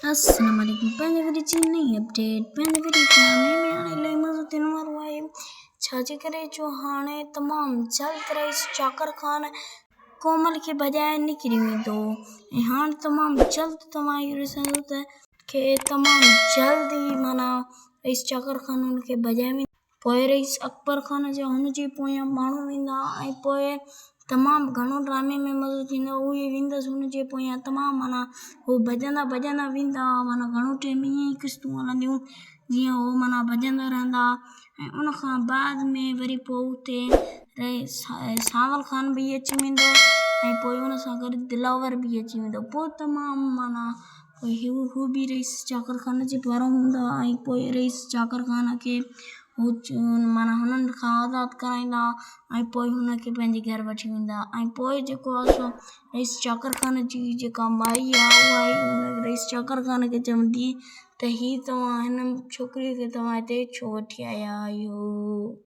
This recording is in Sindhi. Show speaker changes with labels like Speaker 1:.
Speaker 1: السلام عليڪم پنهنجي وڊيو جي نئين اپڊيٽ پنهنجي وڊيو ڊرامي ۾ هاڻي الاهي مزو ٿيڻ وارو آهي ڇا جي ڪري جو هاڻي تمام جلد رئيس چاڪر خان ڪومل کي ڀڄائي نڪري ويندو ۽ هاڻ تمام جلد توهان اهو ڏسندو ته کي تمام جلد ئي معنيٰ رئيس چاڪر خان ان کي ڀڄائي ويندو پوء رئيس اڪبر خان جا هن جي پويان ماڻهو ويندا ۽ پوء تمام گهڻو ڊرامي ۾ مزو ٿيندو اهي ويندس هن جي پويان تمام معنيٰ هو ڀڄندا ڀڄندا ويندا معنيٰ گهڻو ٽيم ائين ئي قسطون هلنديون جيئن هو معنيٰ ڀڄندا رهندا ۽ ان کان بعد ۾ وري پوء اتي رئيس سانول خان به اچي ويندو ۽ پوء ان سان گڏ دلاور به اچي ويندو پوء تمام معنيٰ پوء هو به رئيس چاڪر خان جي پاران هوندا ۽ پوء رئيس چاڪر خان کي هو معنيٰ هنن کان آزاد ڪرائيندا ۽ پوء هن کي پنهنجي گهر وٺي ويندا ۽ پوء جيڪو آهي سو رئيس چاڪر خان جي جيڪا مائي آهي اها ئي رئيس چاڪر خان کي چوندي ته هي توهان هن ڇوڪريء کي توهان هتي ڇو وٺي آيا آهيو.